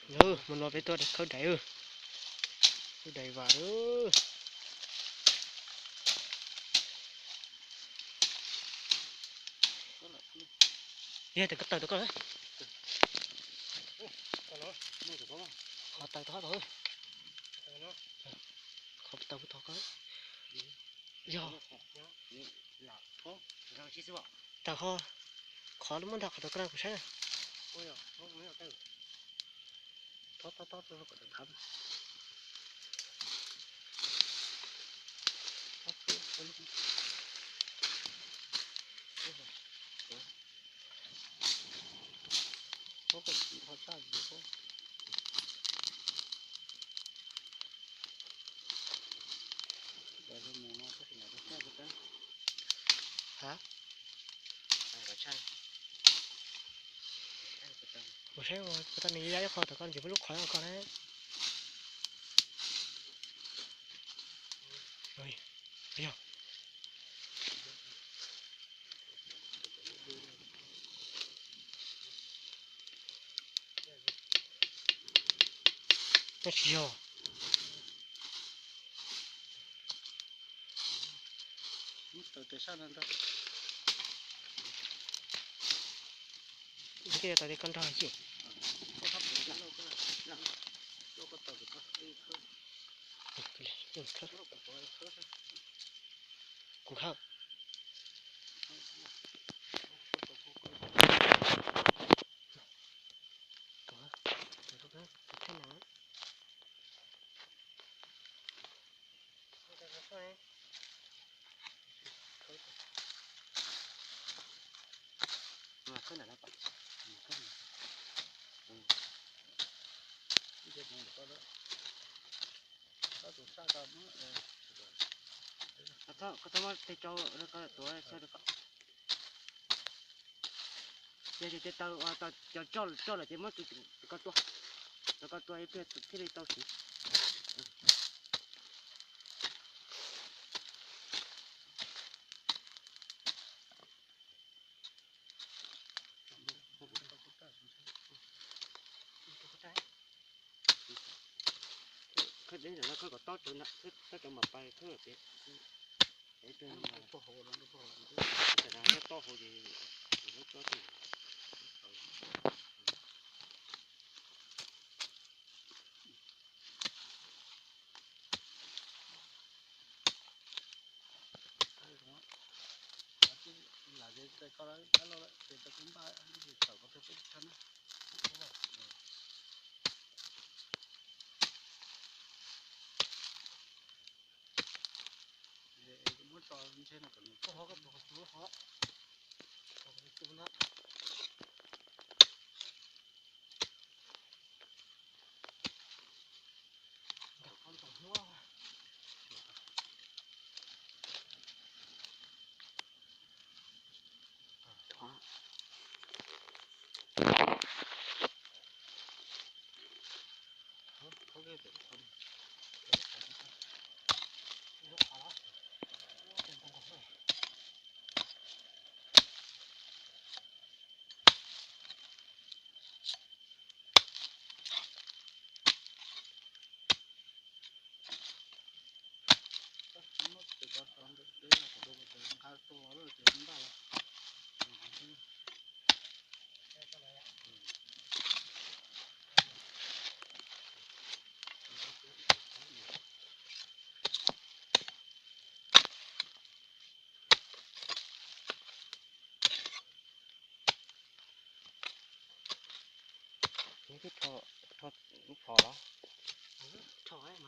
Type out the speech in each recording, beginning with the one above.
Mus no peb tuaj khawb dais, khawb dais vas. Yog tias koj taws tau koj, qhov taws tau, qhov taws tau. Yog taws ho, qhov lub muab ntag qhov taws koj kuv saib. Kuv saib, kuv tau nws ya ib qho tom koj, nws tsis muaj lub qhov koj na. Yog. Tab sis yog. Koj yog tas li koj nrog xwb. Kuv khawb. Koj tau muab tej rau, koj tuav xyaw rau kom, yog tias tes taw cov coj lawm ces muab rau koj tua, rau koj tua ib pliag thiaj li tau siv. Khawb deb ntawm no khawb kom tob, tob cov mam pais khawb tias, toj hauv ces lub tsob twg. Lam ces koj dab laug ces tau koj npaj tawm koj peb tshab na. Muab tso ntshe no kom nws koj ho koj tus qhov tus lub qhov, tus tus na. Neb twb rho, rho lub phom los? Rho no.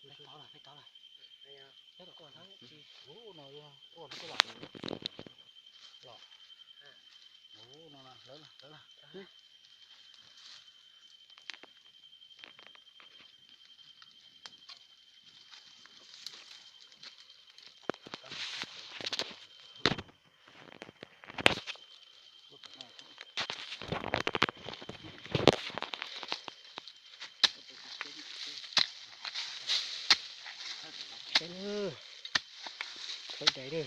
Peb tod lawm, peb tod lawm. Nyob tom koj ntag tsis. Ub no, ub no, ub no, lawv, lawv. Saib na, saib dais na.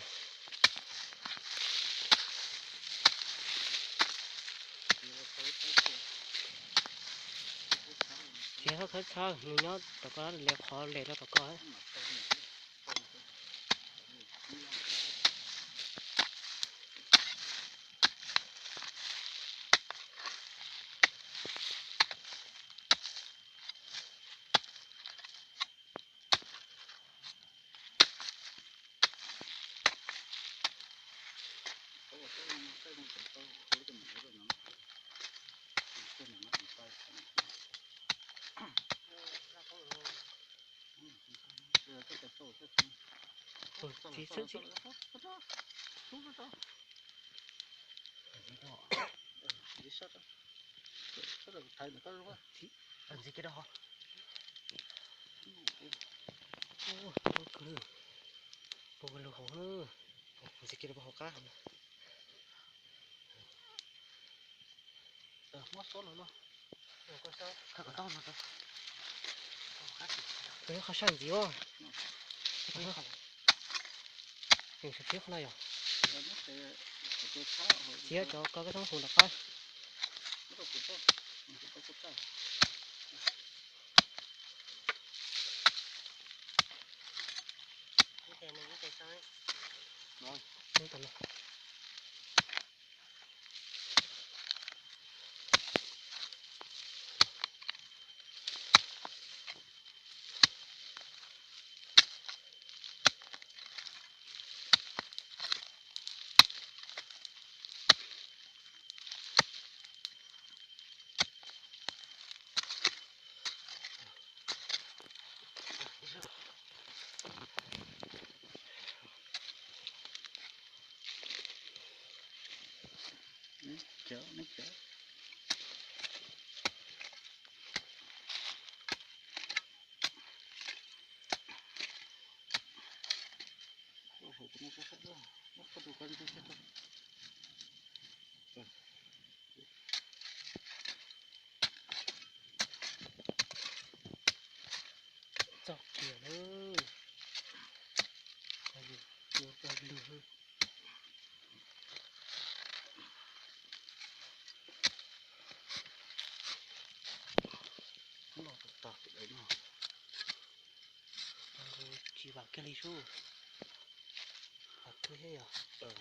Tsis txhob txhawj, nws nyob tom koj, lem qhov lem rau tom koj. Txiv xwb txiv. Ntxiv kiag rau hauv. Ub, ub, kawg, pub lug hauv na. Ntxiv kiag rau hauv qab. Koj qhov sab ntxiv os. Yus sib qhov no yog txiav cov ko koj txhob hu nram qab. Neb cawv, neb cawv. Txog kiag lawm. Ua tau lwg. Noj tag tim lawv no. Tsis vam kiag li sub. Vam kiag thiab yog. Qhov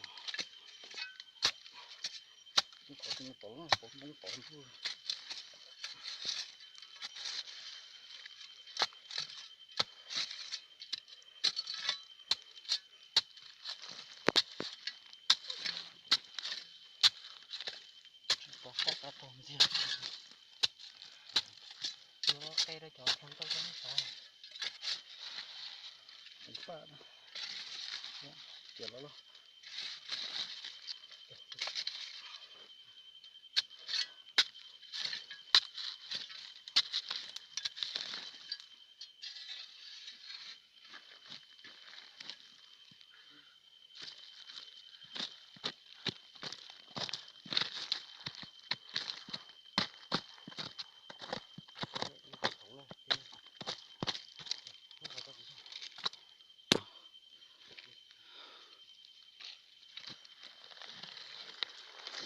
tod pov pov npoob pov ntuj. Pov qab qab tog ntxiag. Yuav qe rau cov thaj ntau rau nej xav. Faj tias los los.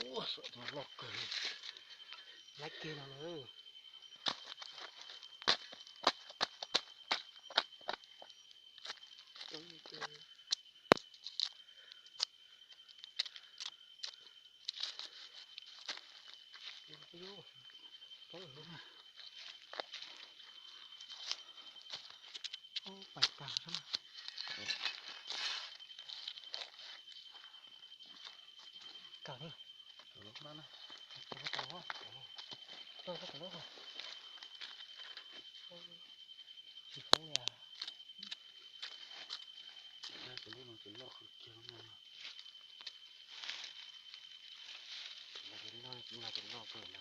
Ua, saum no loj kawg. Laib kiag no na. Coob tiag. Coob. Ub, pais tag xwb. Kawg na. Tsis poob li. Loj kawg kiag no. Tus no, tus no, tus no kawg no.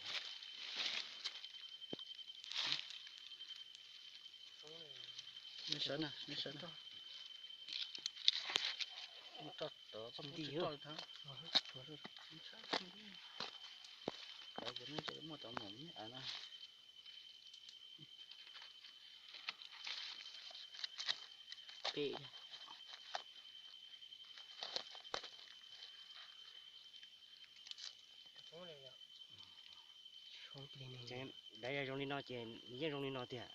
Neb sawv na, neb sawv na. Mus tso tod txhob pub tsis toj li thab. Cov ces neb muaj cov mom neb av na. Pem. Dav yog zoo li no ces nws yeej zoo li no tiag.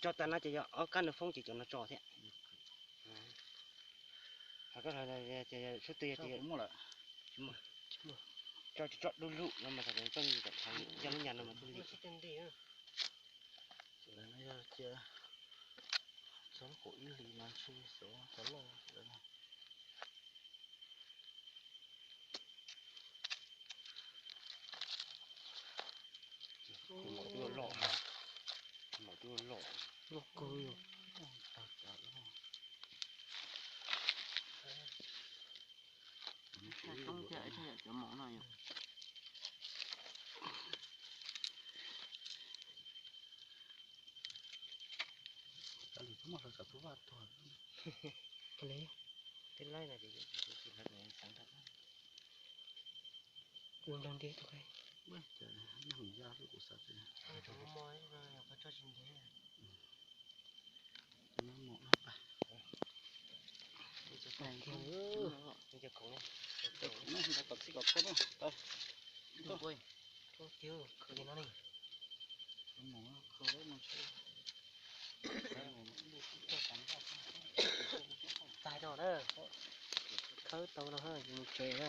Tso tas no ces yog ob kab nws foob ces cov no tso thiab. Ho koj sub twg yog ces muaj lawm. Tso tsis tso dub lug no mas thaum koj coj lub nyas no mas thiaj li. Txawm lawv no yog cia txog lub kaum ib hlis mas ntshe xyov txog loj lawm no. Kuv mom twb loj, kuv mom twb loj. Loj kawg yom. Tag cav loj. Tshaj toob thiab, tshaj yam cov mom no yom. Cov lwm tub muaj hlawv cov tub vaj tuag. Li twb laib no ces yus tsis hlawv kom xeev rau. Kuv nrog ntiag tus qai. Ces neeg ya li kuv xav tias. Mom no pas. Kom txij kom kho no. Tag rau na, khawb tau no yus mus tsev na.